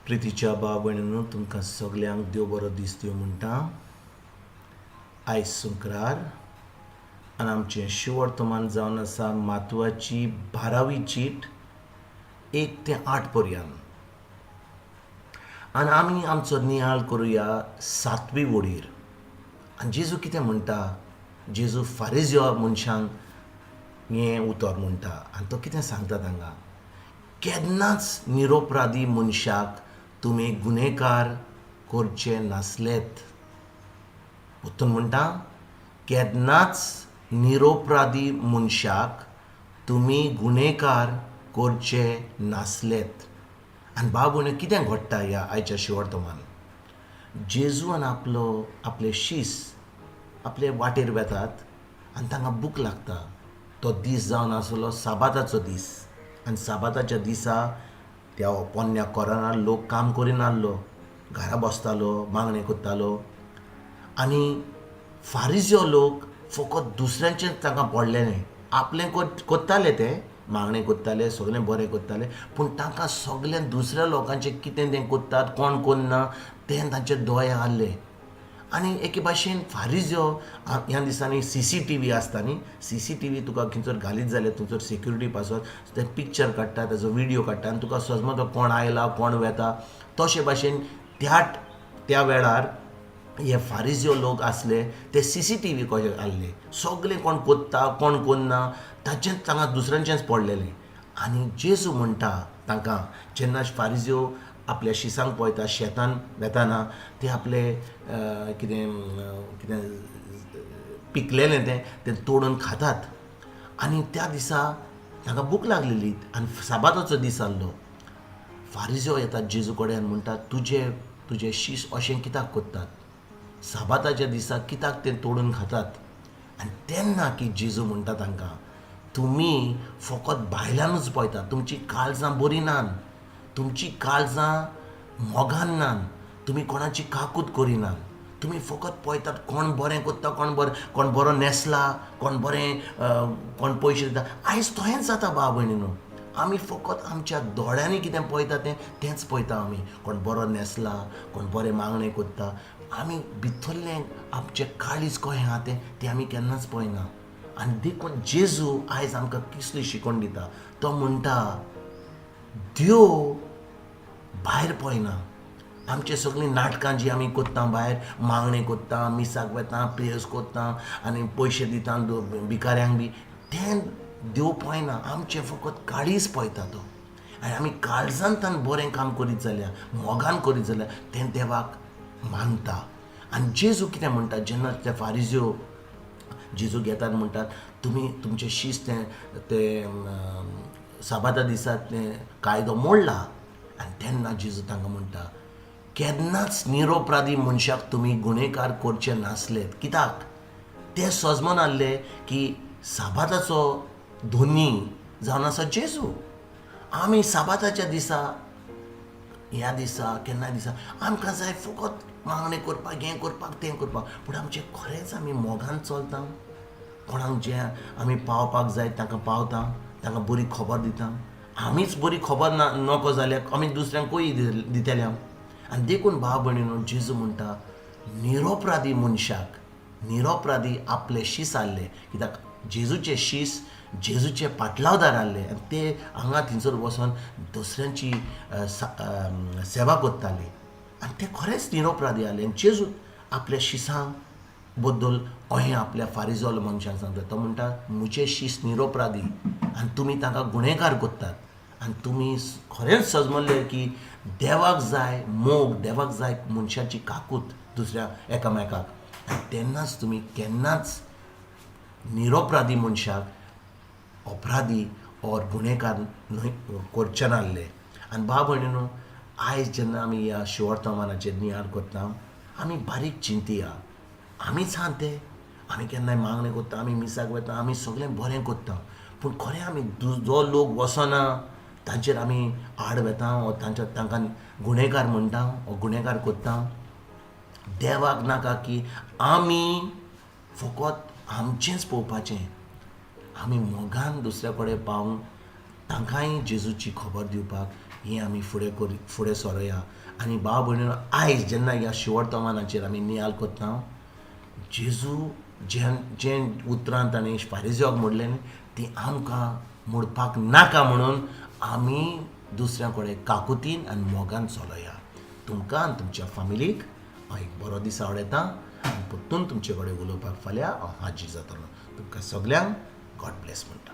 प्रितीच्या भाव भयणींनो, तुमकां सगल्यांक देव बरो दीस दिवं म्हणटा. आयज शुक्रार आनी आमचें शिवर्तमान जावन आसा मातवाची 12वी चीट 1 ते 8 पर्यंत. आनी आमी आमचो नियाळ करुया 7वी वडीर. आनी जेजू कितें म्हणटा? जेजू फारिज्यो मनशांक हें उतर म्हणटा आनी तो कितें सांगता तांकां? केन्नाच निरोपराधी मनशाक तुमी गुन्हेकार करचे नासलेत. परतून म्हणटा, केन्नाच निरोपराधी मनशाक तुमी गुन्हेकार करचे नासलेत. आनी भाव भयणी, कितें घडटा ह्या आयच्या शिवर्तमान? जेजू आनी आपलो आपले शीस आपले वाटेर वेतात आनी तांकां भूक लागता. तो दीस जावन आसलो साबाताचो दीस आनी साबाताच्या दिसा त्या पोन्न्या कोरानार लोक काम करिनासलो, घरा बसतालो, मागणें करतालो. आनी फारिज्यो लोक फकत दुसऱ्यांचें तांकां पडलेलें, आपलें करताले, ते मागणें करताले, सगळें बरें करताले, पूण तांकां सगळें दुसऱ्या लोकांचें कितें तें करतात, कोण करना तें तांचे दोळे आहले. आनी एके भाशेन फारिज्यो ह्या दिसांनी CCTV आसता न्ही, CCTV तुका खंयसर घालीत जाल्यार थंयसर सेक्युरिटी पासत तें पिक्चर काडटा, ताजो विडियो काडटा आनी तुका सजमता कोण आयला कोण वेता. तशे भाशेन त्या वेळार हे फारिज्यो लोक आसले ते CCTV कशे आहले, सगळे कोण कोत्ता कोण कोन्ना ताचेंच तांकां दुसऱ्यांचेंच पडलेलें. आनी जेजू म्हणटा तांकां, जेन्ना फारिज्यो आपल्या शिसांक पळयता शेतान वेताना ते आपले कितें कितें पिकलेलें तें तें तोडून खातात. आनी त्या दिसा तांकां भूक लागलेली आनी साबाताचो दीस आहलो. फारिज्यो येतात जेजू कडेन आनी म्हणटात, तुजे तुजे शीस अशें कित्याक करतात, साबाताच्या दिसा कित्याक तें तोडून खातात? आनी तेन्ना की जेजू म्हणटा तांकां, तुमी फकत भायल्यानूच पळयतात, तुमची काळजां बरीं नात, तुमची काळजां मोगान नात, तुमी कोणाची काकूत करिनात, तुमी फकत पळयतात कोण बरें करता, कोण बरें, कोण बरो न्हेसला, कोण बरें, कोण पयशे दिता. आयज तशेंच जाता भाव भयणीनो, आमी फकत आमच्या दोळ्यांनी कितें पळयता तें तेंच पळयता आमी, कोण बरो न्हेसला, कोण बरें मागणें करता, आमी भितरलें आमचें काळीज कशें आहा तें तें आमी केन्नाच पळयना. आनी देखून जेजू आयज आमकां कसली शिकवण दिता, तो म्हणटा देव भायर पळयना, आमचे सगळीं नाटकां जीं आमी करता, भायर मागणें करता, मिसाक वेता, प्रेयर्स करता आनी पयशे दिता भिकाऱ्यांक बी, तें देव पळयना, आमचें फकत काळीज पळयता तो. आनी आमी काळजांतल्यान बरें काम करीत जाल्यार, मोगान करीत जाल्यार तें देवाक मानता. आनी जेजू कितें म्हणटा, जेन्ना ते फारिज्यो जेजू घेतात म्हणटात, तुमी तुमचें शीस तें तें साबाता दिसा तें कायदो मोडला. आनी तेन्ना जेजू तांकां म्हणटा, केन्नाच निरोपराधी मनशाक तुमी गुन्हेकार करचे नासलेत. कित्याक? ते सजमन आहले की साबाताचो धोनी जावन आसा जेजू, आमी साबाताच्या दिसा ह्या दिसा केन्ना दिसा आमकां जाय फकत मागणें करपाक, हें करपाक, तें करपाक, पूण आमचें खरेंच आमी मोगान चलता, कोणाक जें आमी पावपाक जाय तांकां पावता, तांकां बरी खबर दिता. आमीच बरी खबर ना नको जाल्यार आमी दुसऱ्यांकूय दितले. आनी देखून भाव भयणीनो, जेजू म्हणटा निरोपराधी मनशाक, निरोपराधी आपले शीस आहले, कित्याक जेजूचे शीस जेजूचे पाटलावदार आहले आनी ते हांगा थंयसर वचोन दुसऱ्यांची सेवा करताले आनी ते खरेंच निरोपराधी आहले. आनी जेजू आपल्या शिसां बद्दल अहें आपल्या फारिजोल मनशांक सांगता, तो म्हणटा म्हजे शीस निरोपराधी आनी तुमी तांकां गुन्हेकार करतात. आनी तुमी खरेंच सजमल्ले की देवाक जाय मोग, देवाक जाय मनशाची काकूत दुसऱ्या एकामेकाक, आनी तेन्नाच तुमी केन्नाच निरोपराधी मनशाक अपराधी ओर गुन्हेकार न्हय करचे नासले. आनी भाव भयणीनो, आयज जेन्ना आमी ह्या शिवर्तमानाचेर नियाळ करता, आमी बारीक चिंतया, आमीच आहा ते, आमी केन्नाय मागणें करता, आमी मिसाक वता, आमी सगळें बरें करता, पूण खरें आमी जो लोक वचना तांचेर आमी आड वेता वो तांच्या तांकां गुन्हेकार म्हणटा वो गुन्हेकार करता. देवाक नाका की आमी फकत आमचेंच पळोवपाचें, आमी मोगान दुसऱ्या कडेन पावून तांकांय जेजूची खबर दिवपाक हें आमी फुडें करी फुडें सरोया. आनी भाव भयणीनो, आयज जेन्ना ह्या शिवर्तमानाचेर आमी नियाल करता, जेजू जें जें उतरां ताणें फारिजोक म्हणलें न्ही ती आमकां म्हणपाक नाका म्हणून आमी दुसऱ्या कडेन काकुतीन आनी मोगान चलोया. तुमकां आनी तुमच्या फामिलीक हांव एक बरो दीस आवडयता आनी परतून तुमचे कडेन उलोवपाक फाल्यां हांव हाजीर जातलो. तुमकां सगल्यांक गॉड ब्लेस म्हणटा.